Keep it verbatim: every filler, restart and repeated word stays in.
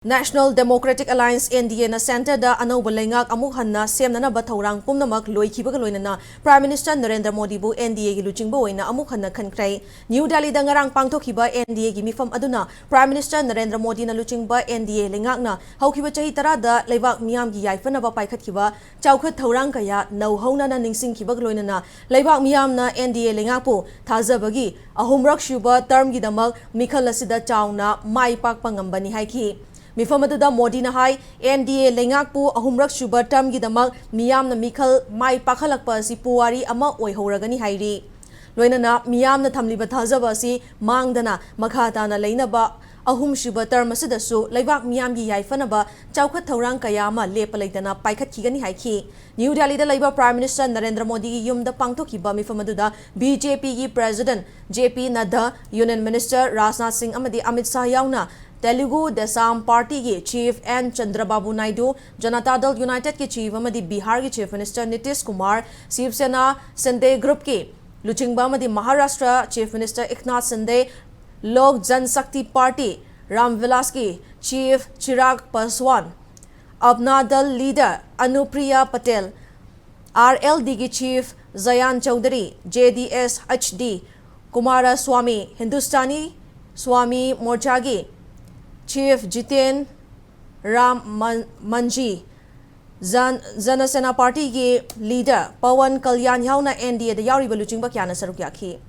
National Democratic Alliance, N D A ꯅ centre ꯗ ꯑꯅꯧꯕ ꯂꯩꯉꯥꯛ ꯑꯃꯨꯛ ꯍꯟꯅ ꯁꯦꯝꯅꯅꯕ ꯊꯧꯔꯥꯡ ꯄꯨꯝꯅꯃꯛ ꯂꯣꯏꯈꯤꯕꯒ ꯂꯣꯏꯅꯅ Prime Minister Narendra ꯃꯣꯗꯤꯕꯨ N D A ꯒꯤ ꯂꯨꯆꯤꯡꯕ ꯑꯣꯏꯅ ꯑꯃꯨꯛ ꯍꯟꯅ ꯈꯟꯈ꯭ꯔꯦ꯫ ꯅ꯭ꯌꯨ ꯗꯦꯜꯂꯤꯗ ꯉꯔꯥꯡ ꯄꯥꯡꯊꯣꯛꯈꯤꯕ N D A ꯒꯤ ꯃꯤꯐꯝ ꯑꯗꯨꯅ Prime Minister ꯅꯔꯦꯟꯗ꯭ꯔ ꯃꯣꯗꯤꯅ ꯂꯨꯆꯤꯡꯕ N D A ꯂꯩꯉꯥꯛꯅ ꯍꯧꯈꯤꯕ ꯆꯍꯤ ꯇꯔꯥꯗ ꯂꯩꯕꯥꯛ ꯃꯤꯌꯥꯝꯒꯤ ꯌꯥꯏꯐꯅꯕ ꯄꯥꯏꯈꯠꯈꯤꯕ ꯆꯥꯎꯈꯠ ꯊꯧꯔꯥꯡ ꯀꯌꯥ ꯅꯧꯍꯧꯅꯅ ꯅꯤꯡꯁꯤꯡꯈꯤꯕꯒ ꯂꯣꯏꯅꯅ ꯂꯩꯕꯥꯛ ꯃꯤꯌꯥꯝꯅ N D A ꯂꯩꯉꯥꯛꯄꯨ ꯊꯥꯖꯕꯒꯤ ꯑꯍꯨꯝꯔꯛ ꯁꯨꯕ term ꯒꯤꯗꯃꯛ ꯃꯤꯈꯜ ꯑꯁꯤꯗ ꯆꯥꯎꯅ ꯃꯥꯏ ꯄꯥꯛꯄ ꯉꯝꯕꯅꯤ ꯍꯥꯏꯈꯤ꯫ ꯃꯤꯐꯝ ꯑꯗꯨꯗ ꯃꯣꯗꯤꯅ ꯍꯥꯏ, N D A ꯂꯩꯉꯥꯛꯄꯨ ꯑꯍꯨꯝꯔꯛ ꯁꯨꯕ term ꯒꯤꯗꯃꯛ ꯃꯤꯌꯥꯝꯅ ꯃꯤꯈꯜ ꯃꯥꯏ ꯄꯥꯛꯍꯜꯂꯛꯄ ꯑꯁꯤ ꯄꯨꯋꯥꯔꯤ ꯑꯃ ꯑꯣꯏꯍꯧꯔꯒꯅꯤ ꯍꯥꯏꯔꯤ꯫ ꯂꯣꯏꯅꯅ ꯃꯤꯌꯥꯝꯅ ꯊꯝꯂꯤꯕ ꯊꯥꯖꯕ ꯑꯁꯤ ꯃꯥꯡꯗꯅ ꯃꯈꯥ ꯇꯥꯅ ꯂꯩꯅꯕ ꯑꯍꯨꯝꯁꯨꯕ term ꯑꯁꯤꯗꯁꯨ ꯂꯩꯕꯥꯛ ꯃꯤꯌꯥꯝꯒꯤ ꯌꯥꯏꯐꯅꯕ ꯆꯥꯎꯈꯠ ꯊꯧꯔꯥꯡ ꯀꯌꯥ ꯑꯃ ꯂꯦꯞꯄ ꯂꯩꯇꯅ ꯄꯥꯏꯈꯠꯈꯤꯒꯅꯤ ꯍꯥꯏꯈꯤ꯫ ꯅ꯭ꯌꯨ ꯗꯦꯜꯂꯤꯗ ꯂꯩꯕ Prime Minister ꯅꯔꯦꯟꯗ꯭ꯔ ꯃꯣꯗꯤꯒꯤ ꯌꯨꯝꯗ ꯄꯥꯡꯊꯣꯛꯈꯤꯕ ꯃꯤꯐꯝ ꯑꯗꯨꯗ B J P ꯒꯤ President J P ꯅꯗ꯭ꯗꯥ, Union Minister Rajnath ꯁꯤꯡ ꯑꯃꯗꯤ ꯑꯃꯤꯠ ꯁꯥꯍ ꯌꯥꯎꯅ Telugu Desam Party ꯒꯤ Chief N ꯆꯟꯗ꯭ꯔꯕꯥꯕꯨ ꯅꯥꯏꯗꯨ, ꯖꯅꯇꯥ ꯗꯜ United ꯀꯤ Chief ꯑꯃꯗꯤ ꯕꯤꯍꯥꯔꯒꯤ Chief Minister ꯅꯤꯇꯤꯁ ꯀꯨꯃꯥꯔ, ꯁꯤꯕ ꯁꯦꯅꯥ ꯁꯤꯟꯗꯦ group ꯀꯤ ꯂꯨꯆꯤꯡꯕ ꯑꯃꯗꯤ ꯃꯍꯥꯔꯥꯁꯇ꯭ꯔ Chief Minister ꯏꯛꯅꯥꯊ ꯁꯤꯟꯗꯦ, ꯂꯣꯛ ꯖꯟꯁꯛꯇꯤ Party ꯔꯥꯝ ꯚꯤꯂꯥꯁꯀꯤ Chief ꯆꯤꯔꯥꯒ ꯄꯥꯁꯋꯥꯟ, ꯑꯞꯅꯥ ꯗꯜ leader ꯑꯅꯨꯄ꯭ꯔꯤꯌꯥ Patel, R L D ꯒꯤ Chief ꯖꯌꯥꯟ Chaudhry, J D S H D Kumar swami, Hindustani swami ꯃꯣꯔꯆꯥꯒꯤ Chief Jiten Ram ꯃꯟ-, ꯃꯟꯖꯤ, ꯖꯟ-, ꯖꯅ ꯁꯦꯅꯥ Party ꯒꯤ leader ꯄꯋꯟ ꯀꯜꯌꯥꯟ ꯌꯥꯎꯅ N D A ꯗ ꯌꯥꯎꯔꯤꯕ ꯂꯨꯆꯤꯡꯕ ꯀꯌꯥꯅ ꯁꯔꯨꯛ ꯌꯥꯈꯤ꯫